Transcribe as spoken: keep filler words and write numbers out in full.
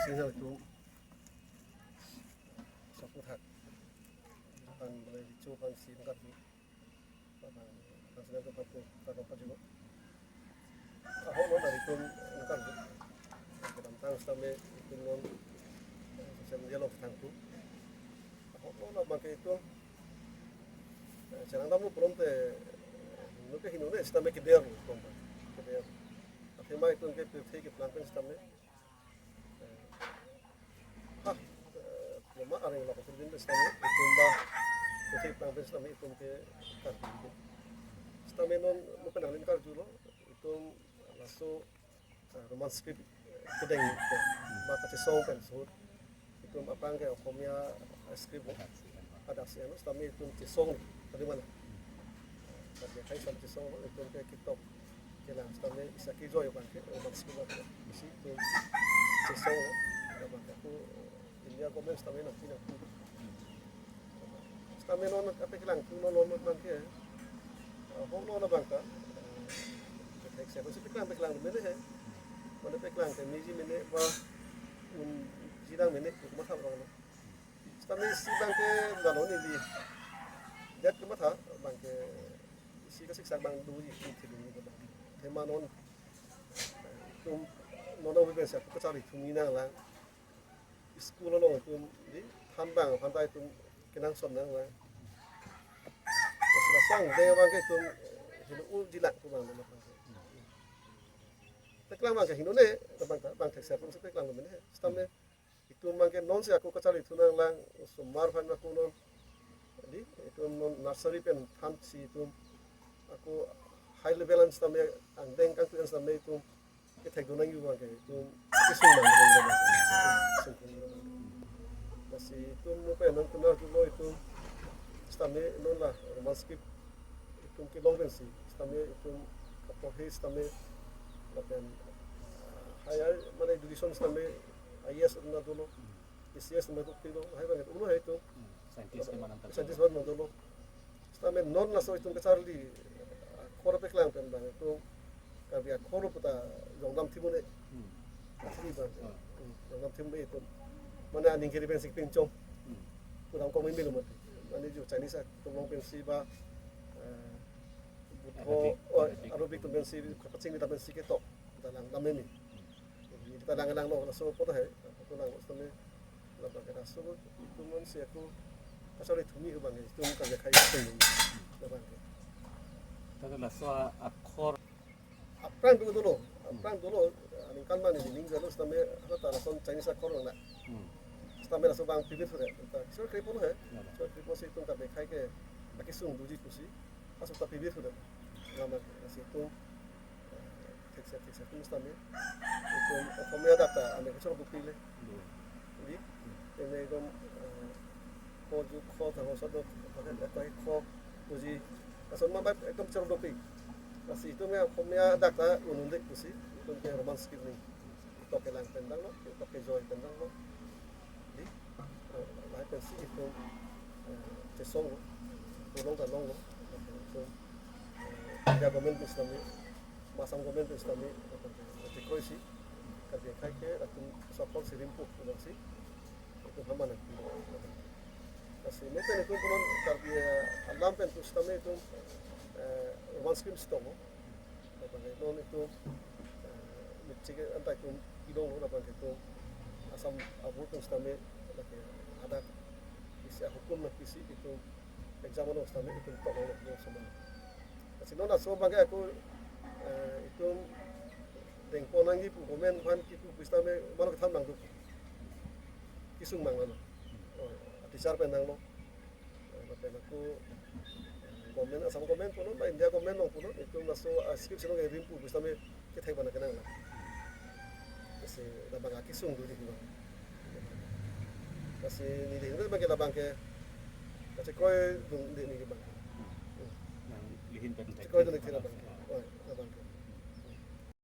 Tinggal itu. Sapu thak. Pan boleh dicu pan si angkat tu. Pan, pan sinar tu pan tu, pan tu, pan juga. Ahok non dari itum angkat tu. Kedamtang sitame itum non, eh, social media along tangtu. Ahok non abang ke itum, eh, cherang damlo pulote, eh, nu ke hinu ne sitame keder lo itum, keder. Athema itum ke pirthe keplang pen sitame, eh, ha, eh, mama areng lo kusur din sitame itum ba, pirthe keplang pen sitame itum ke Karbi. Sitame non nu penang lim karjulo, itum laso, eh, Roman script, eh, kedeng, eh, ba kachesong pen sut. Itum aphrang ke Oxomiya, eh, script lo. Hadak si anu sitame itum chesong tadi mana. Tadi kai sam chesong lo, itum ke kitok. Kelang sitame isi akejoi abang ke Roman script lo. Isi itum chesong lo. Abang ke aku India government sitame nangpi nangpi. Sitame non kapeklangthu non non abang ke, eh, ahok non abang ta, eh, thek siapa si peklang peklang mene he. Mane peklang ke meji mene ba unji dang mene tu matha abang lo. Sitame isi abang ke dalo ni di. Jat ke matha abang ke isi kasiksak abang doji, isi doji abang. Athema non, eh, itum non awi pensi kacharli thumi nanglang. School along itum di than abang, aphan ta itum kenangsot nanglang. Terus lasong deng abang ke itum hinu u jilak tu abang nama. Peklang abang ke hinu ne, abang ta, abang thek siapa si peklang mene he. Sitame itum abang ke non si ako kacharli thu nanglang, osomar aphan ako non. Di, itum non nursery pen than si itum ako high level an sitame angdeng kangtu an sitame itum kethek dun nangji abang ke itum kesung nang, kesung nang. Lasi itum nu pen nang kenal tu lo itum sitame non la Roman script itum kelong pensi sitame itum kaporhe sitame lapen, ah, higher mane education sitame I A S na dolo, A C S na dolo, hai abang ulo hai itum. Hmm, scientist ke manang scientist abang na dolo. Sitame non laso itum kacharli akhor peklang pen abang itum Karbi akhor puta jongdam thim un-e. Hmm. Athili abang. Hmm. Hmm, jongdam thim un-e itum. Mane aning kiri pensi pinchong. Hmm. Pudam kong mimil mati. Mane jo Chinese atum along pensi ba, eh, Buddho, Arabic, oh, Arabic. Arabic atum pensi, kapachingni ta pensi ketok. Dalang dam mimi. Hmm. Ni kita lang lang lo, laso poto hai, poto lang lo sitame, labang ke laso, itum non si ako kacharli thumi abang, itum kan ya kai itum, labang ke. Tata laso akhor. Aphrang dolo, aphrang dolo, aningkan mane ni ning jalo sitame, hata lason Chinese akhor lang na. Hmm. Sitame laso abang pibir sudah, ta, so kripo lo hai, Ya, ya. So kripo si itum kan ya kai ke, akesung doji pusi, laso ta pibir sudah, labang ke, si itum, eh, thek siapa, thek siapa itum sitame. Itum Oxomiya dak ta ame kachoro bupi le. Hmm. Di? Hmm. Ene itum, eh, ko ju ko ta ko sa do, ta ko ko ko ji. Ason ma ba itum choro bupi. Lasi itum ya Oxomiya dak ta un un-e pusi, itum ke Roman script ni. Tok kelang pen dang lo, tok kejoi pen dang lo. Di, eh, lahai pensi itum, eh, chesong lo, pulong ta long lo, itum, eh, India government pen sitame, Assam government pen sitame, eh, chekroisi, Karbi akhai ke, latum sokol si rimpo, pulang si, itum haman nangpi. Lasi, mungkin itum punon Karbi, eh, alam pen tu sitame itum, eh, Roman script sitame, Labang ke non itum, eh, mechik anta itum idong lo labang ke itum Assam abur atum sitame lake hadak isi ahukum nangpisi itum exam along sitame itum tok lo itum sama. Lasi non laso abang ke ako, eh, itum dengpon nangji pu government aphan kipu pu sitame mano kethan nangduk. Kesung nang lo. Oh, teacher pen nang lo. Eh, lapen ako, eh, government, Assam government punon, ba India government along punon, itum laso, ah, script si along rimpo pu sitame kethek abang kenang lo. Lasi labang akesung do di abang. Lasi neli hini abang ke labang ke, kachekroi dun di neli abang. Nang lihin pen chekroi dun di thek abang ke. Oh, labang ke.